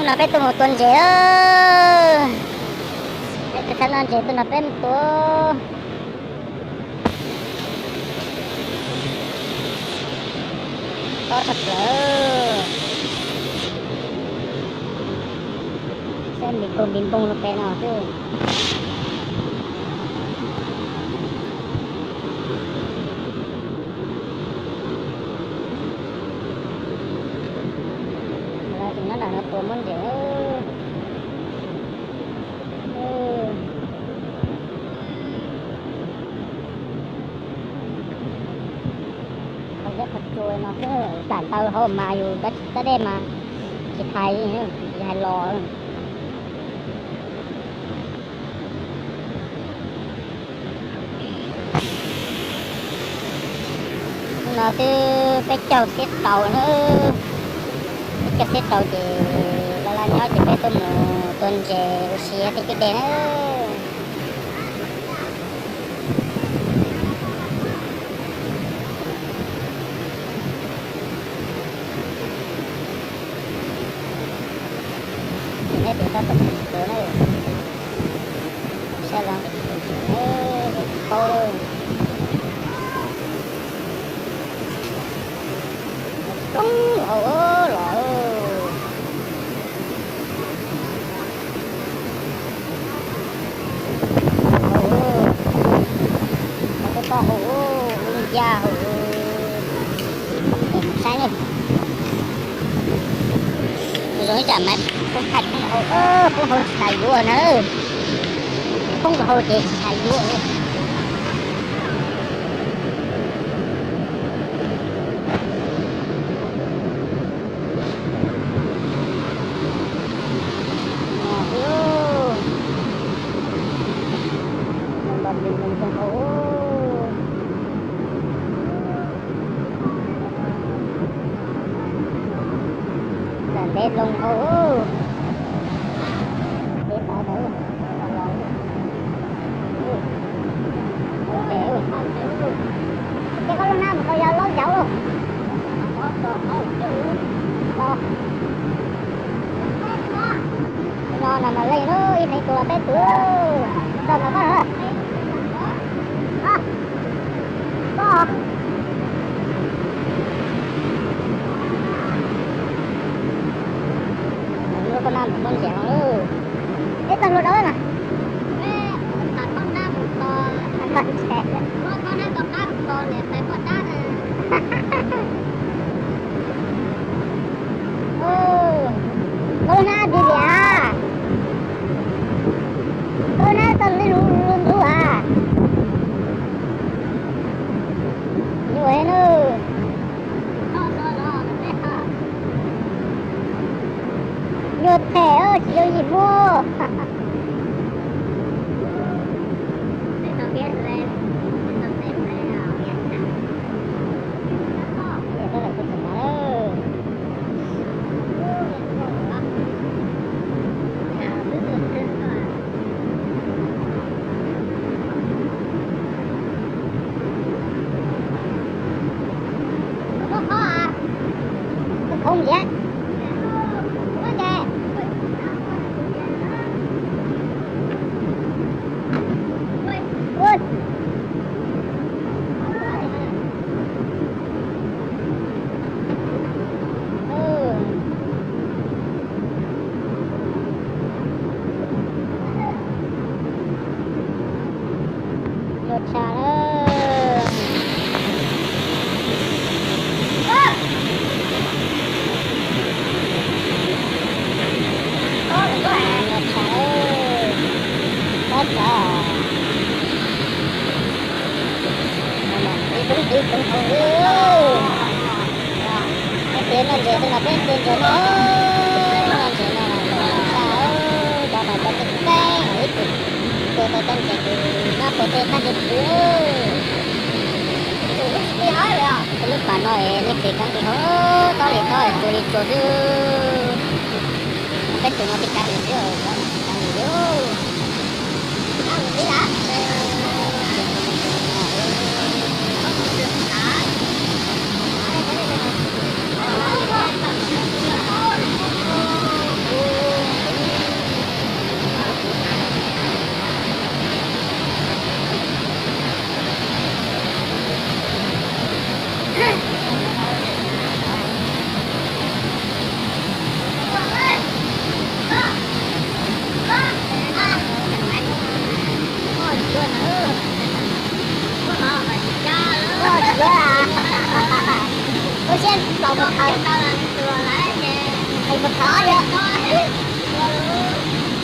No peb tuaj mus tua ntses. Peb tus thaib no ntses tuaj no peb mus tua. Tob tshaj plaws. Saib npis npoog npis npoog no pem no xwb. Lawv tseem nyob nram no tua muab ntses. Qhov zeb qhov tsua no xwb, dam ntawd hauv mas yus cov dej mas tsis hais, tsis hais los. Hnub no twb peb caug xiab rau na, peb caug xiab rau ces laj laj nyob ces peb tuaj mus tua ntses ua si thiab kwj deg na. Neb pem toj toj tus na, saib los paub lawm. Poob hauv los. Hauv, hauv toj hauv, lub ncaj hauv. Saib na, zoo ib tsam mas poob hauv, poob hauv tsis tas yuav na. Poob hauv ces tsis tas yuav. Ntev loo hauv, ntev tas ntawd. Ces koj lub hnab mus tau yog laub yauv. No no mas leej lub ib hneev tus los peb tus. Tau mas koj na. Koj. Lub koj nab mus muab ntses no lawm. Ib tag hluas dawb na. Koj lub hnab dib li as. Koj lub hnab tau li lub ntub as. Nyuaj heev na. Nyuaj them tsis yooj yim muaj. Khoob ntxiv. Nyuaj tshaj lawm. Nyuaj tshaj lawm. Tab tom. Ib tug ib tug hauv. Peb tus noj ntses, tus no peb tus ntses no, noj ntses no, cov no cov tseem ceeb, ib tug tua tau cov ntses, tus no puas tau cov ntses twg. Tus lub pas no es nej pem kab nqis hauv, tob li tob, tsua li tsua xwb. Peb tus no pem kab nqis xwb, kab nqis li.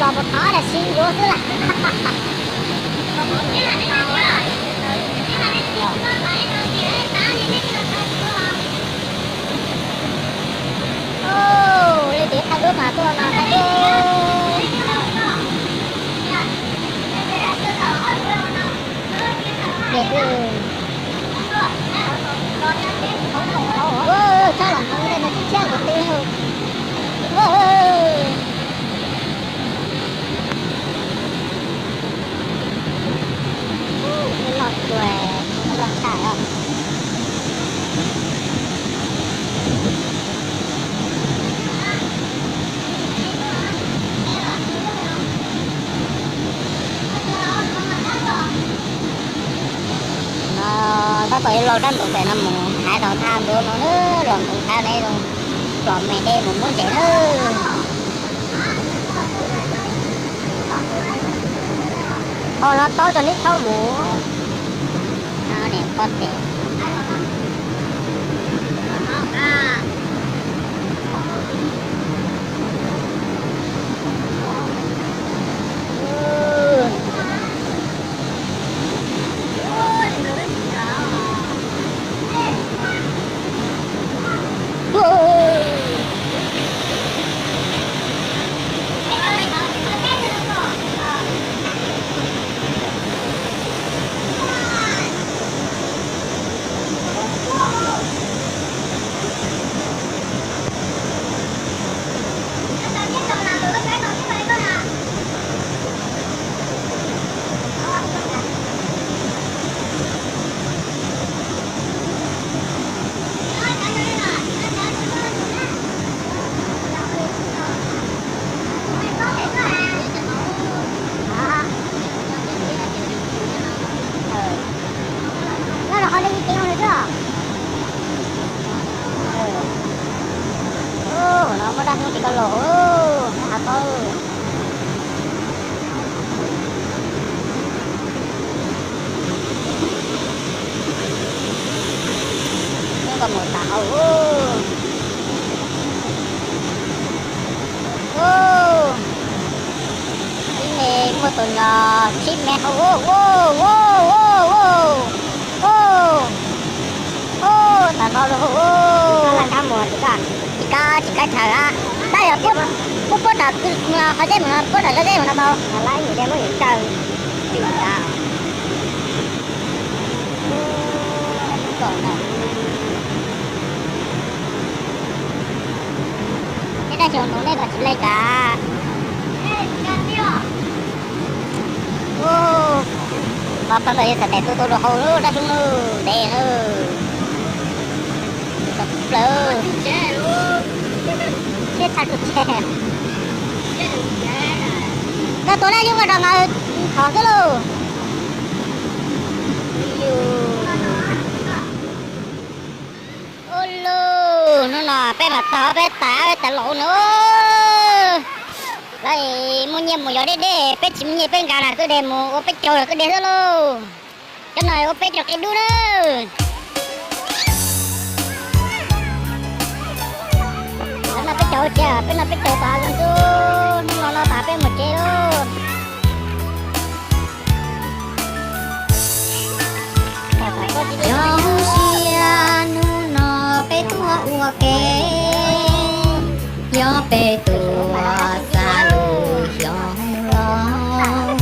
Los mus thov los sis yuav xwb las. Leej twg thaij duab mas tuaj no thaij duab. Tsob los ntoo ntej no tshiab tshiab nkaus twg. Loj tuaj, loj tshaj os. No tab tom yuav los rab ntuv pem no mus hais tau thaj ntuv no na, los ntuv thaj ne, los me dej mus muab ntses na. Ho no tob rau neb thaub mus. No niam pog tes. No los qhov nej ib teev no xwb. No muaj dab hnub ces koj los, koj hav paub. Koj mus tas hauv. Ib me muaj tus nyuag tsib me hauv. Tas hlo rau hauv. Tsis kab, tsis kab chaw a. Tab yog puab puab tham qhov zeb mus no, puab tham zeb mus no tau. Tej dab tsi nus nej mas tsis le cas. Mas pab ntawd yog txhais tes tu tu rau hauv lub dab xyoob ntev na. Plaws thiab txhais tus tseg. Koj tua dab xyoob koj rau nkawd thov xwb lauj. Ua luj, hnub no peb mam txog peb tas peb tas laus na. Lawv muaj nyiaj mus yos deb deb, peb tsis muaj nyiaj peb nkag na kwj deg mus ua peb caug los kwj deg xwb lauj. Cov no ua peb caug qe dub na. Lawv noj peb caug tsis, peb noj peb caug tas zoo xwb, hnub no no tas peb mus tsev lauj. Xyoo sia hnub no peb tuaj ua ke, yog peb tuaj xa lub xyoo los.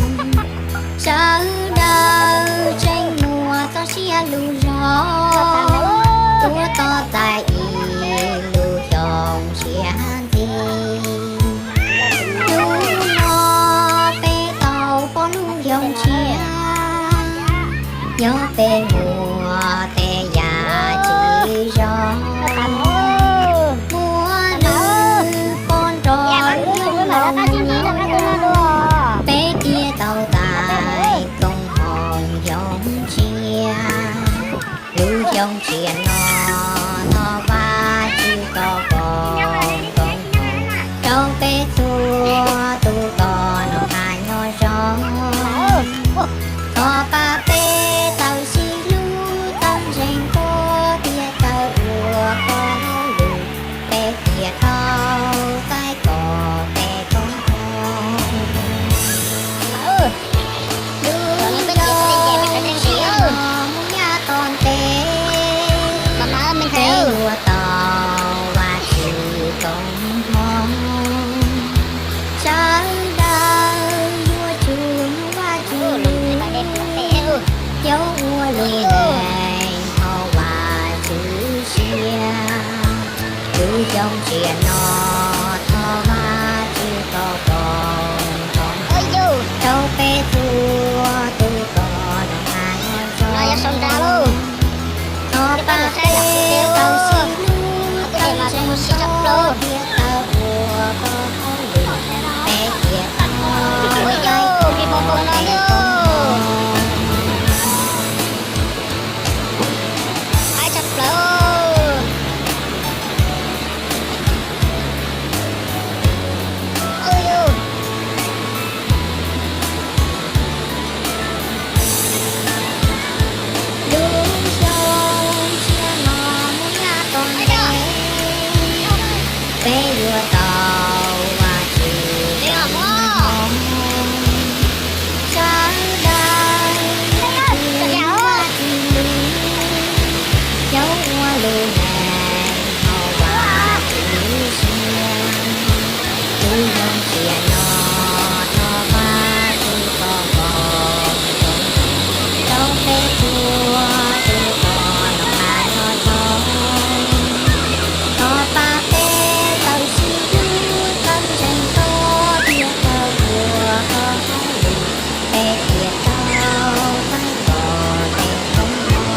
Sawv daws tseem muaj txoj sia lub zog, tuaj tos txais ib lub xyoo tshiab ntxiv. Hnub no peb tau pom lub xyoo tshiab, yog peb muaj tej yam tsis zoo, muaj nws pom nrog lub xyoo no, peb thiaj tau txais koom haum xyoo tshiab. Lub xyoo tshiab no, no Vaj Tswv tso koom haum rau peb txhua tus kom noj qab nyob zoo. Thov pab peb txawj sib hlub, txawj ntseeg Ntuj thiab txawj ua Sawv daws yuav tsum Vajtswv hlub, yuav ua lub neej haum Vajtswv siab. Lub xyoo tsiaj no thov Vajtswv tau pom zoo rau peb txhua tus kom noj qab nyob zoo. Thov pab peb tau sib hlub, tau ntseeg, tau thiab tau ua kom hauj lwm peb thiaj tau tau zoo. Lub xyoo tsiaj no mus nyob tau ntev, peb yuav tau Vajtswv txoj moo. Sawv daws yuav tsum Vajtswv hlub, yuav ua lub neej haum Vajtswv siab. Lub xyoo tsiaj no thov Vajtswv tau pom zoo rau peb txhua tus kom noj qab nyob zoo. Thov pab peb tau sib hlub, tau ntseeg, tau thiab tau ua kom hauj lwm peb thiaj tau tau kom peb tau zoo.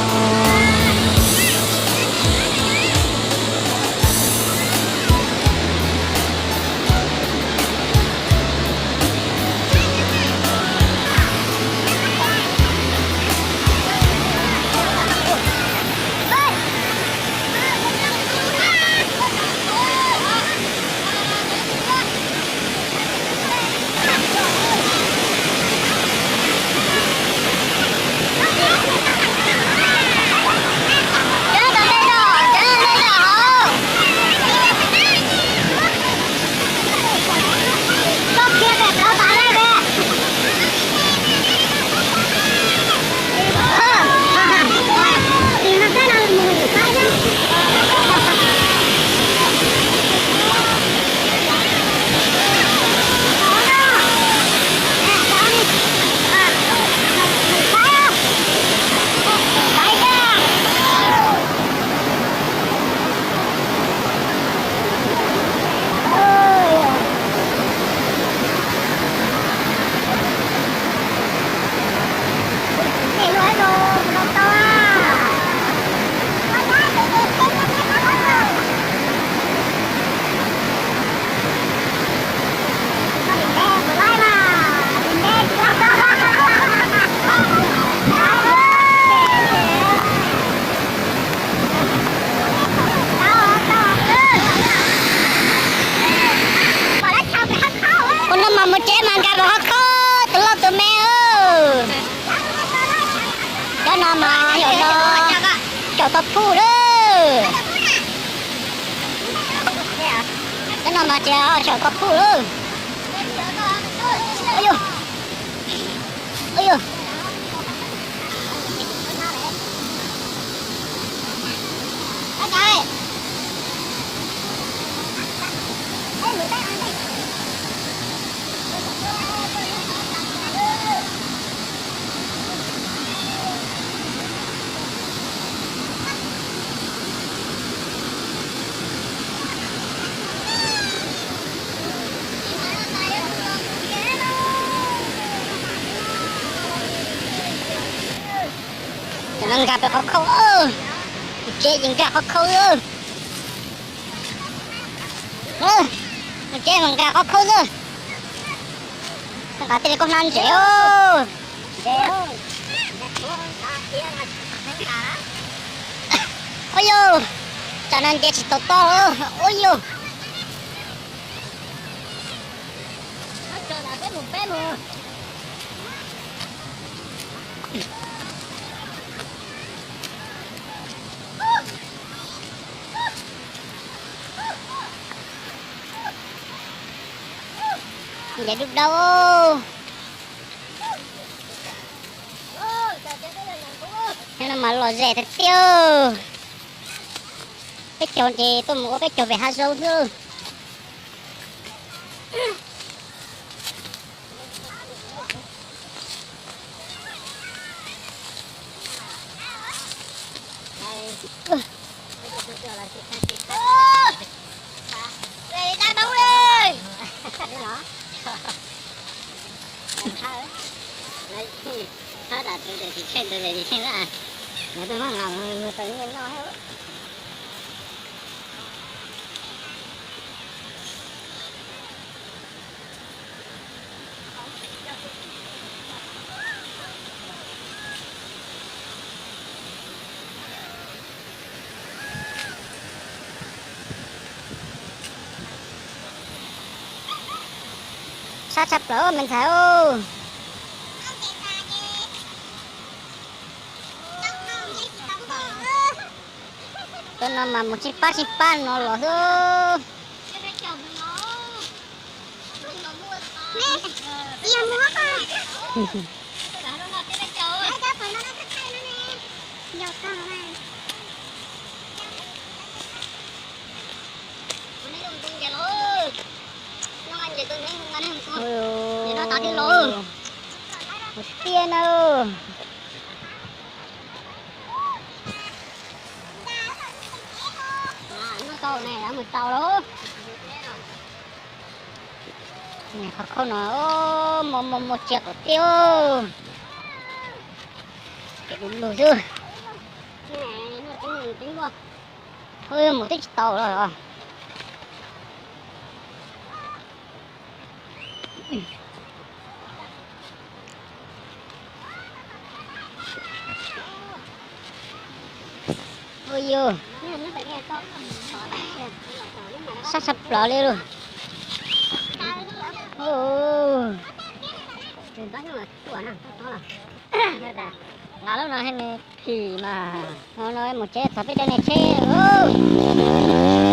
Ua no mas mus ceb mas nkag mus qhov khaub tus lauj tus me. Cov no mas yog no caum tau phuj lawm. Cov no mas ces caum tau phuj lawm. Ua yog, ua yog. Cov no nkag pem qhov khaub, ceb ces nkag qhov khaub xwb. Ceb mas nkag qhov khaub xwb. Nqa tej li koj hnab ntses. Ua yog, tsam no nce tsis tau toj. Ua yog. Nce dub dau. Cov no mas lom zem tiag tiag. Peb caug ces tuaj mus ua peb caug pem hav zoov xwb. Thab tas tus tes tsis tsheej, tus tes tsis tsheej na. Nws twb muab nqa mus tau nyiaj noj. Sab tshaj plaws me ntxhais. Cov no mas mus tsib pab tsib pab no los xwb. Tiag na. Mus tau lauj. Qhov khaub no, muaj muaj muaj tsiaj kom tiag. Ces du lug xwb. Mus twb tsis tau los. Ua yus, sab tshaj plaws li lauj. Nqa lub no hais nws phim mas, no no mus tsev txog peb cov niag tsheb lauj.